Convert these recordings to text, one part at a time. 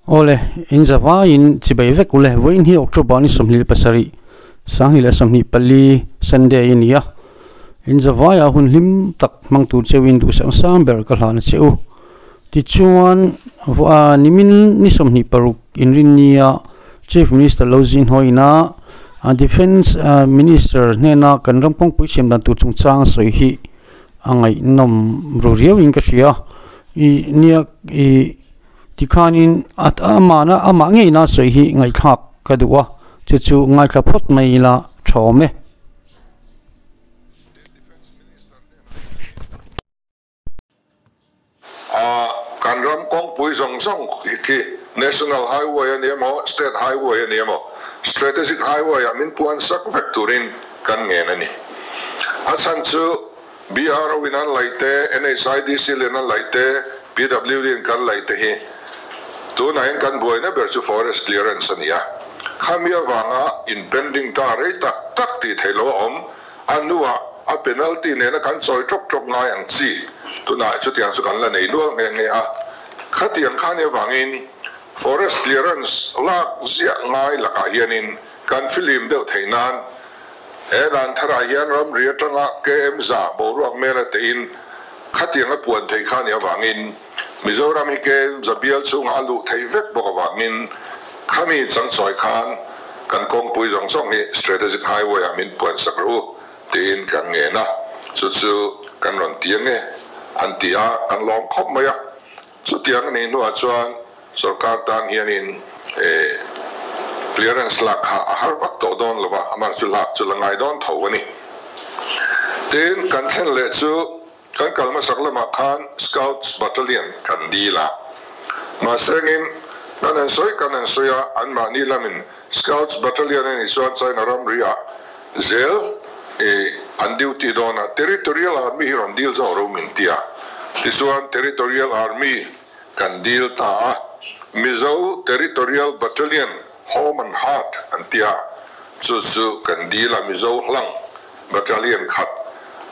Awle, in zavaiin chibai vek ule, vawiin hi October ni 27, 2024 Sunday a ni a, in zavaiah hun hlim tak hmang tur cheuhin duhsang sang ber ka hlan a che u. Tichuan, nimin ni 26 inrinnia Chief Minister lo zin hawiina Defence Minister hnena kan ram kawngpui siam dan tur chungchang sawi hi a ngaihnawm ru riauin ka hria. I nia i. Tikhanin amahna amah ngeina sawi hi ngaihthlak ka duh a, chu chu ngaithla phawt mai ila tha awm e. A kan ram kawngpui zawng zawng khi National Highway a ni emaw, State Highway a ni emaw, Strategic Highway ah min puan sak vek turin kan ngen a ni. A chhan chu BRO in an laih te, NHIDC lian an laih te, PWD in kan laih te hi tunah hian kan buaina ber chu forest clearance a ni a. Khami avanga in pending ta rei tak tak tih theih loh a awm. A hnuah a penalty nena kan chawi tawk tawk ngai ang chi. Tunah chutiang chu kan la nei lual nghe nghe a. Khatiang kha ni avangin forest clearance lak ziah ngai lakah hianin kan fihlim deuh theih nan He dan tharah hian ramri atanga KM za boruak mela tein khatiang a puan theih kha nih avangin Mizoram hi KM za bial chhungah a luh theih vek bawk avangin khami changchawi khan kan kawngpui zawng zawng hi Strategic Highway ah min puan sak rawh u tiin kan ngen a, chu chu kan rawn ti ange an ti a, kan lawm khawp mai a. Chutiang a nih hnuah chuan sorkar tan hianin clearance lak kha a har vak tawh dawn lo va, amah chu lak chu la ngai dawn tho a ni. Tin, kan thlen leh chu kan kal hmasak lamah khan Scouts Battalion kan dil a. Mahsengin kan han sawi kan han sawi a, anmahni lamin Scouts Battalion a nih chuan China ramri-ah zel an duty dawn a, Territorial Army hi rawn deal zawk ro min ti a, tichuan Territorial Army kan deal ta a, Mizo Territorial Battalion Home and Heart an ti a, chu chu kan deal a, Mizo hlang Battalion khat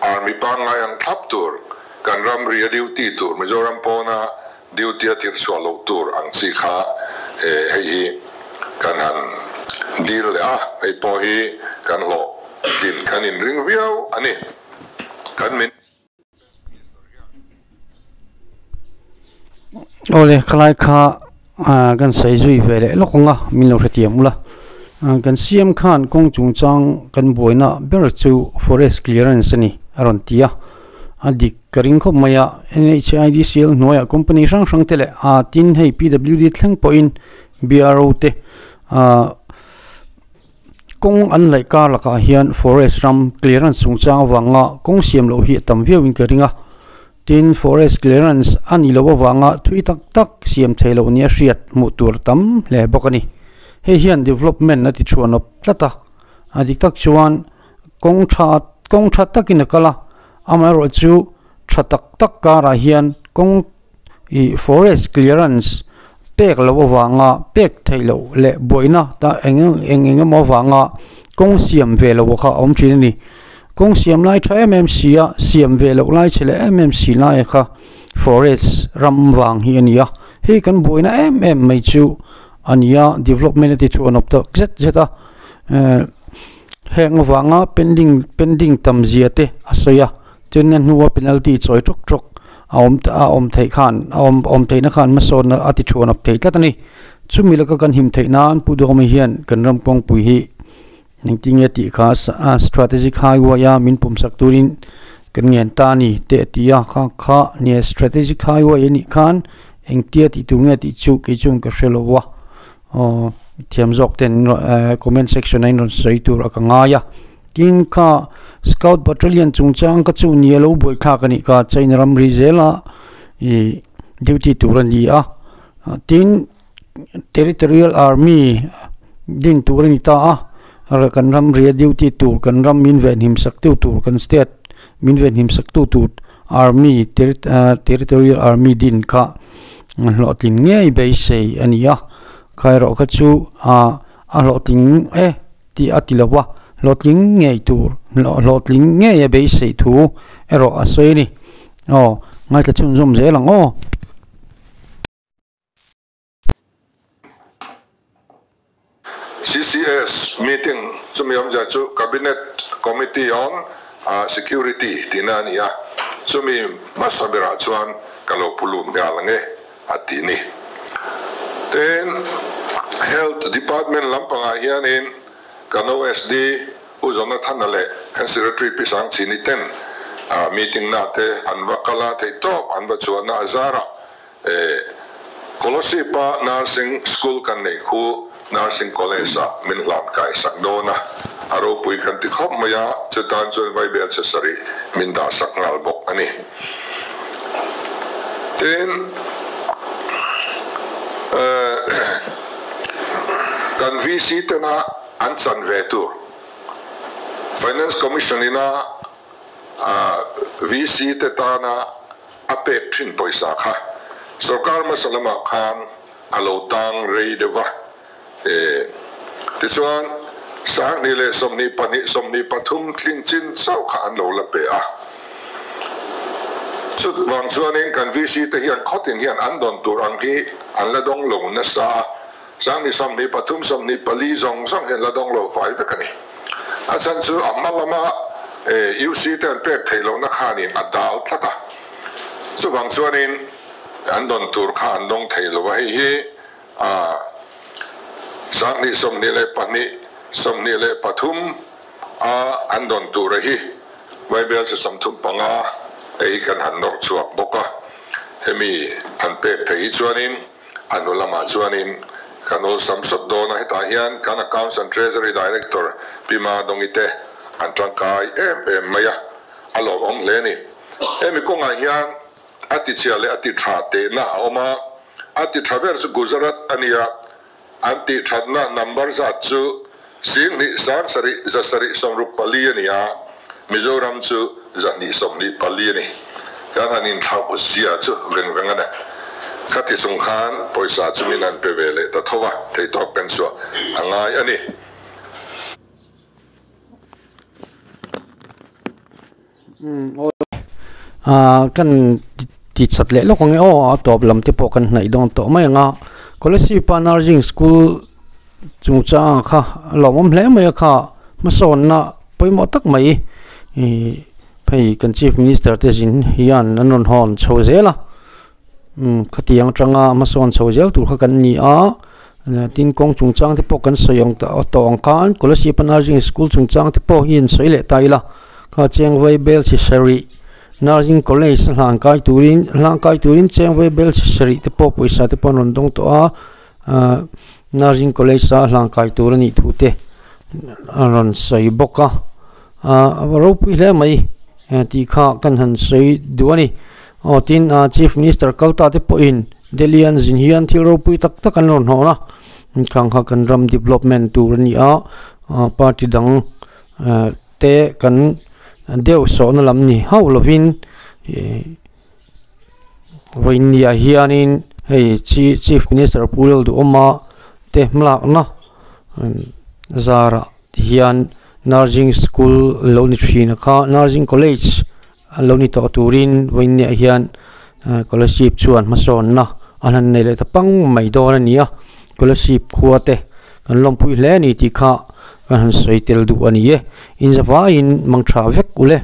Army pangngai ang thlap tur kan ramri a duty tur Mizoram pawna Duty a tirh chhuah loh tur ang chi kha hei hi kan han deal leh a, hei pawh hi kan hlawh tlin kan inring viau a ni. Kan min. Awle khalai kha kan sawi zui ve leh lawk ang a, min lo hrethiam ula. Kan siam khan kawng chungchang kan buaina ber chu forest clearance a ni a rawn ti a, a dik Ka ring khawp mai a, NHIDCL hnuaiah company hrang hrang te leh aa tin hei PWD thleng pawhin BRO te aa kawng an laih kar lakah hian forest ram clearance chungchang avanga kawng siam loh hi a tam viauin ka ring a, tin forest clearance a nih loh avanga thui tak tak siam thei loh nia hriat hmuh tur tam hle bawk a ni. Hei hian development a ti chhuanawp tlat a, a dik tak chuan kawng tha kawng tha takin a kal a. Amaherawh chu tha tak tak karah hian kawng ih forest clearance pek loh avanga pek theih loh leh buaina ta eng eng eng emaw avanga kawng siam ve loh kha a awm thin a ni. Kawng siam lai tha em em si a, siam ve loh lai chhe leh em em si lai kha forest ram vang hi a ni a, hei kan buaina em em mai chu a ni a, development a ti chhuah nawp tak zet zet a eh. Heng avanga pending pending tam zia te a sawi a, chuan a hnua penalty chawi tawk tawk a awm a awm theih khan a awm awm theihna khan hmasawnna a ti thuan up thei tlat a ni. Chumi laka kan him theih nan Pu Duhawma hian kan ram kawngpui hi engtin nge tih kha a strategic highway a min pawmsak turin kan ngen ta a ni teh a ti a, kha kha nia strategic highway a nih khan engtia tih tur nge tih chu kei chuan ka hre lo a. Aw thiam zawk ten comment section a in rawn sawi tur a ka ngai a tin kha scout battalion chungchang ka chu ni a lo buai thlak a nih kha china ramri zela ih duty tur a ni a tin territorial army din tur a ni ta a kan ramri a duty tur kan ram min venhim sak tu tur kan state min venhim sak tu tur army territorial army din kha hlawhtling ngei beisei a ni a kha erawh kha chu ah a hlawhtling e tih a ti lo va hlawhtling ngei tur hlawhtling ngei a beisei thu erawh a sawi a ni aw ngaithla chhunzawm zel ang aw. CCS meeting chumi awmzia chu Cabinet Committee on Security tihna a ni a, chumi hmasa berah chuan ka lo pu lut nghal ang e a ti ni. Tin, Health Department lampangah hianin kan OSD Pu Jonathana leh kan Secretary Pi Sangchini ten meeting na te an va kal a, theihtawp an va chuahna a zarah Kolosipa Nursing School kan neih khu Nursing College ah min hlan kai sak dawn a, a ropui kan ti khawp mai a, chutan chuan Vaibel chhe sarih min dah sak nghal bawk a ni. Tin, kan VC tena an chan ve tur Finance Commission ina VC te tana a pek thin pawisa kha sorkar hmasa lamah khan a lo tang rei deuh va. Tichuan, 2022, 23 tling chin chauh kha an lo la pe a. Chut vang chuanin kan VC te hian khawtin hian an dawn tur ang hi an la dawng lo nasa a. 2023, 24 zawng zawng hian la dawng lo fai vek a ni. A chhan chu a hma lama UC te an pek theih lohna khanin a dal tlat a, chuvang chuanin an dawn tur kha an dawng thei lo a, hei hi 2022, 23 a an dawn tur a hi Vaibel chi 35 hei hi kan han nawr chhuak bawk a, hemi an pek theih hi chuanin A hnu lamah chuanin kan awlsam sawt dawn a, hetah hian kan Accounts and Treasury Director Pi Ma Dongi te an tangkai em em mai a, a lawmawm hle a ni. Hemi kawngah hian a tichhia leh a ti tha tehna a awm a, a ti tha ber chu Gujarat a nia, an tih thatna number zat chu 10 7 764 a ni a, Mizoram chu 224 a ni. Kan han inthlauh zia chu veng veng a ni. Khati chung khan pawisa chu min han pe ve leh ta tho a, theihtawp kan chhuah a ngai a ni. Kan ti chat leh lawk ang e aw, a tawp lam te pawh kan hnaih dawn tawh mai ang a. Kolasib-a Nursing School chungchang kha a lawmawm hle mai a kha hmasawnna pawimawh tak mai ih hei kan Chief Minister te zin hian an rawn hawn chho zel a khatiang atanga hmasawn chho zel tur kha kan ni a tin kawng chungchang te pawh kan sawi ang tawh ang khan Kolasib-a Nursing School chungchang te pawh hi an sawi leh ta ila kha Chengvai Bel chi sarih Nursing College a hlan kai turin hlang kai turin Chengvai Bel chi sarih te pawh pawisa te pawh an rawn dawng tawh a ahh Nursing College a hlang kai tur a nih thu te a rawn sawi bawk a ahh a ropui hle mai tih kha kan han sawi duh a ni aw tin ah Chief Minister kal ta te pawhin Delhi an zin hian thil ropui tak tak an rawn hnawh a khang kha kan ram development tur a ni a ah party dang ah te kan deuh sawhna lam ni hauh lovin ih. Vawinia hianin hei chi chief minister Pu Lalduhawma te hmalakna zarah hian nursing school lo ni thin a kha nursing college an lo ni tawh turin vawinia hian scholarship chuan hmasawnna an han nei leh ta pang mai dawn a ni a scholarship khua te kan lawmpui hle a ni tih kha kan han sawi tel duh a ni e inzavaiin mangtha vek ule.